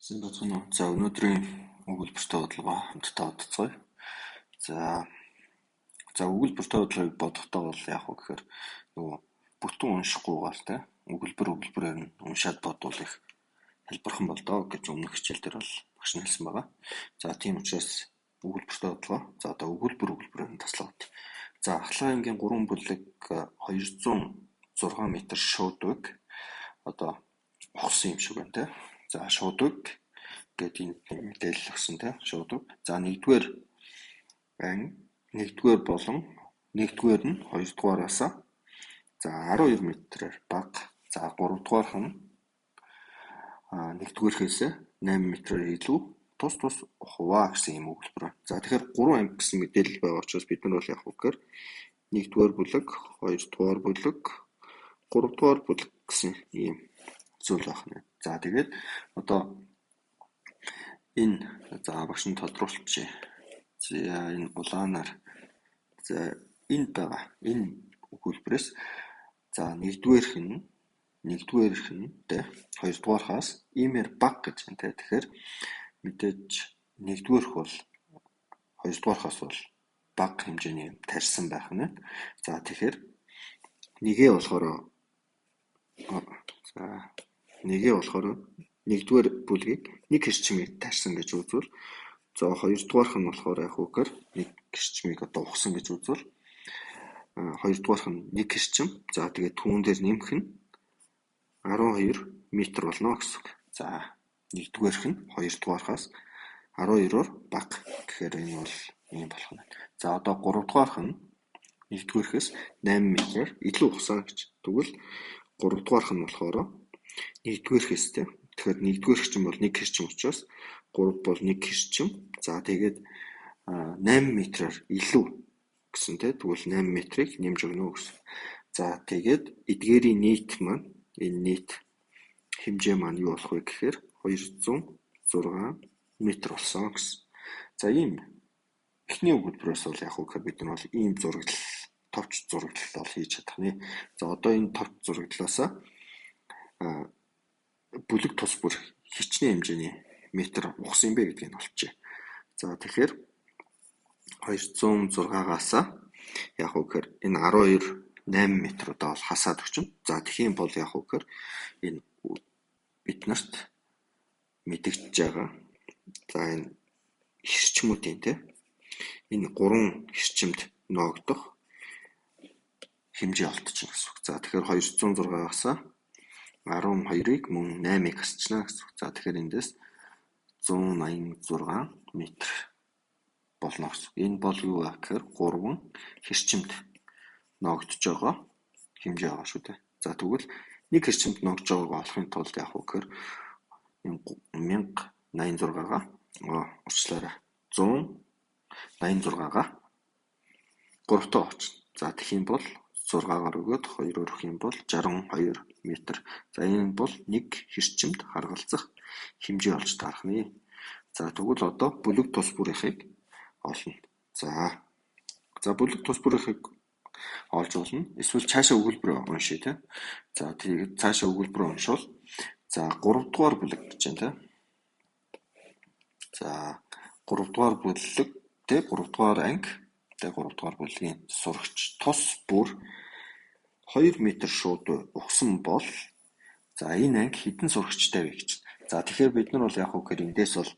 Сайн байцгаана уу. За өнөөдрийн өгүүлбэртэй бодлогоо хамтдаа бодцгоё. За өгүүлбэртэй бодлогыг бодохдоо бол яах вэ гэхээр нөгөө бүтэн уншихгүйгээр те өгүүлбэрээр нь уншаад бодвол их хэлбэрхэн болдоо гэж өмнөх хичээл дээр бол багш нь хэлсэн байгаа. За тийм учраас өгүүлбэртэй бодлогоо за одоо өгүүлбэрээр нь таслаад. За ахлах ангийн 3 бүлэг 206 м шуудвыг одоо ухсан юм шиг байна те. За шуудвыг гээд энэ мэдээлэл өгсөн те шуудвыг. За нэгдүгээр анги нэгдүгээр болон нэгдүгээр нь хоёрдугаараас за 12 м-ээр бага. За гуравдугаарх нь нэгдүгээрхээс 8 м-ээр илүү тус тус ухваа гэсэн юм өгүүлбэр байна. За тэгэхээр 3 анги гэсэн мэдээлэл байгаа учраас бид нар бол яг үгээр нэгдүгээр бүлэг, хоёрдугаар бүлэг, гуравдугаар бүлэг гэсэн ийм зүйл байх нь. За тэгээд одоо энэ за багш нь тодруулчихъя. За энэ улаанаар за энд байгаа энэ өгүүлбэрээс за нэгдүгээрх нь тэ хоёрдугаархаас иймээр бага гэж байна те. Тэгэхээр мэдээж нэгдүгээрх бол хоёрдугаархаас бол бага хэмжээний юм тарьсан байх нь. За тэгэхээр нэгээ болохоор за нэгээ болохоор нэгдүгээр бүлгийг нэг хэрчмийг тарьсан гэж үзвэл за хоёрдугаарх нь болохоор яг үгээр нэг хэрчмийг одоо ухсан гэж үзвэл хоёрдугаарх нь нэг хэрчим за тэгээд түүн дээр нэмэх нь 12 м болно гэсэн үг. За нэгдүгээрх нь хоёрдугаархаас 12-оор бага гэхээр энэ бол ийм болох нь. За одоо гуравдугаарх нь нэгдүгээрхээс 8 м-ээр илүү ухсан гэж. Тэгвэл гуравдугаарх нь болохоор нэгдүгээрхээс те. Тэгэхээр нэгдүгээрх чинь бол нэг хэрчим учраас 3 бол нэг хэрчим. За тэгээд 8 м-ээр илүү гэсэн те. Тэгвэл 8 м-ийг нэмж өгнө гэсэн. За тэгээд эдгээрийн нийт маань энэ нийт хэмжээ маань юу болох вэ гэхээр 206 м болсон гэсэн. За ийм эхний өгүүлбэрээс бол яг үгээр бид нар бол ийм зураглал товч зураглал бол хийж чадах нэ. За одоо энэ товч зураглалаасаа бүлэг тус бүр хичнээн хэмжээний метр ухсан юм бэ гэдгийг нь олчээ. За тэгэхээр 206-аас яг үгээр энэ 12 8 м одоо бол хасаад өчнө. За тэгэх юм бол яг үгээр энэ бид нарт мэдэгдэж байгаа. За энэ хэрчмүүдийн те энэ 3 хэрчимд ноогдох хэмжээ олдчихно гэсэн үг. За тэгэхээр 206-аас 12-ыг мөн 8-ыг хасчихна гэсэн үг. За тэгэхээр эндээс 186 м болно гэсэн үг. Энэ бол юу вэ гэхээр 3 хэрчимд ноогдож байгаа хэмжээ байгаа шүү дээ. За тэгвэл нэг хэрчимд ноогдож байгааг олохын тулд яг уу гэхээр 1086-гаа уучлаарай 186-гаа 3-таа очно. За тэгэх юм бол 6-гаар өгөөд 2-оор өгөх юм бол 62 м. За энэ бол нэг хэрчимд харгалзах хэмжээ олж таарах нэ. За тэгвэл одоо бүлэг тус бүрийнхийг олно. За бүлэг тус бүрийнхийг олж болно. Эсвэл цаашаа өгүүлбэр уншъя те. За тэгээд цаашаа өгүүлбэр уншвал за 3 дугаар бүлэг гэж байна те. За 3 дугаар бүлэг те 3 дугаар анги те 3 дугаар бүлгийн сурагч тус бүр 2 м шууд ухсан бол за энэ анги хэдэн сурагчтай вэ гэж. За тэгэхээр бид нар бол яг үгээр эндээс бол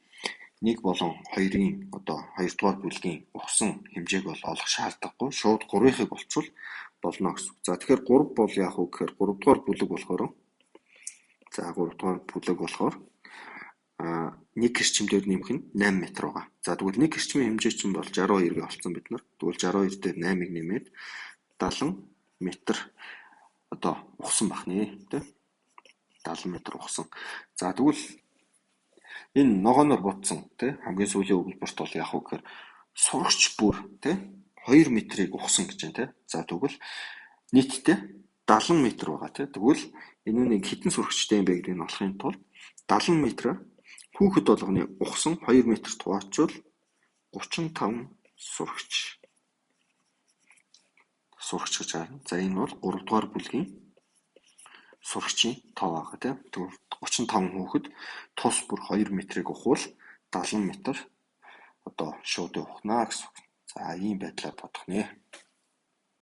1 болон 2-ын одоо 2 дугаар бүлгийн ухсан хэмжээг бол олох шаардлагагүй. Шууд 3-ыг олчвол болно гэсэн. За тэгэхээр 3 бол яг уу гэхээр 3 дугаар бүлэг болохоор за 3 дугаар бүлэг болохоор нэг хэрчим дээр нэмэх нь 8 м байгаа. За тэгвэл нэг хэрчмийн хэмжээ чинь бол 62-ыг олцсон бид нар. Тэгвэл 62 дээр 8-ыг нэмээд 70 м одоо ухсан байх нэ тэ. 70 м ухсан. За тэгвэл энэ ногооноор будсан тэ хамгийн сүүлийн өгүүлбэрт бол яг уу гэхээр сурагч бүр тэ 2 м-ийг ухсан гэж байна тэ. За тэгвэл нийтдээ 70 м байгаа тэ. Тэгвэл энэ нэг хэдэн сурагчтай юм бэ гэдгийг нь олохын тулд 70 м хүүхэд болгоны ухсан 2 м хуваачвал 35 сурагч гэж харна. За энэ бол 3 дугаар бүлгийн Сурагчийн тоо байгаа тийм. Тэгвэл 35 хүүхэд тус бүр 2 метрийг ухвал 70 метр одоо шуудын ухнаа гэсэн үг. За, ийм байдлаар бодох нэ.